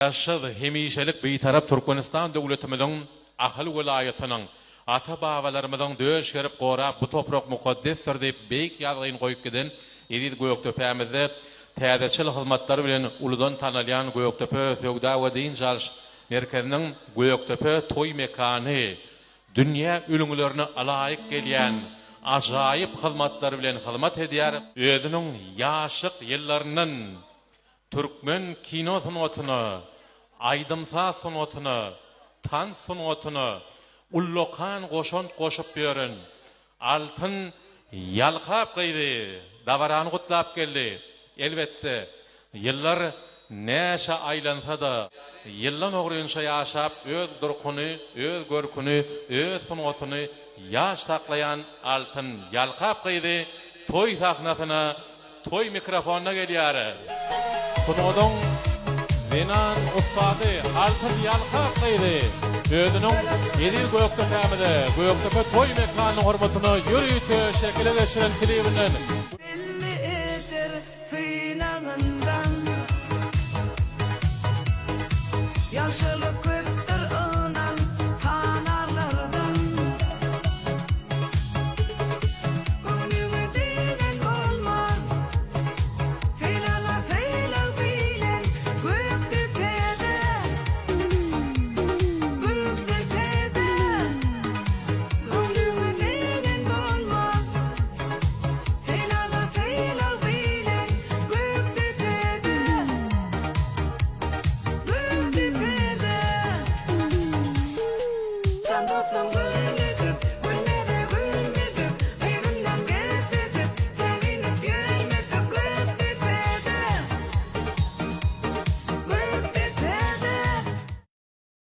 Garaşsyz, hemişelik Bitarap Türkmenistan döwletimiziň Ahal welaýatynyň ata-babalarymyzyň döş gerip gorap bu toprak mukaddesdir diýip beýik ýazgyny goýup giden eziz Gökdepämizde täzeçil hyzmatlary bilen uludan tanalýan Gökdepe söwda we dynç alyş merkeziniň Gökdepe toý mekany dünýä ülňülerine ylaýyk gelýän ajaýyp hyzmatlary bilen hyzmat edýär. Özüniň ýaşlyk ýyllaryndan Türkmen kino sungatyna, aýdym-saz sungatyna, tans sungatyna ullakan goşant goşup ýören Altyn Ýalkap gyzy dabarany gutlap geldi. Elbetde, ýyllar näçe aýlansa-da, ýyldan ogrynça ýaşap öz durkuny, öz görküni, öz sungatyny ýaş saklaýan Altyn Ýalkap gyzy toý sahnasyna Toý mikrofonyna gelýär. Sungatyň zenan ussady Altyn Ýalkap gyzy özüniň eziz Gökdepämize, Gökdepe toý mekanynyň hormatyna ýörite şekile geçiren klibinden. Belli eder synagyndan. Ýagşylyk köpdür ynan sanarlardan. Göwnüňe degen bolmaz. Sylaga sylag bilen Gökdepede. Gökdepede. Göwnüňe degen bolmaz. Sylaga sylag bilen Gökdepede. Gökdepede. Jan dostum.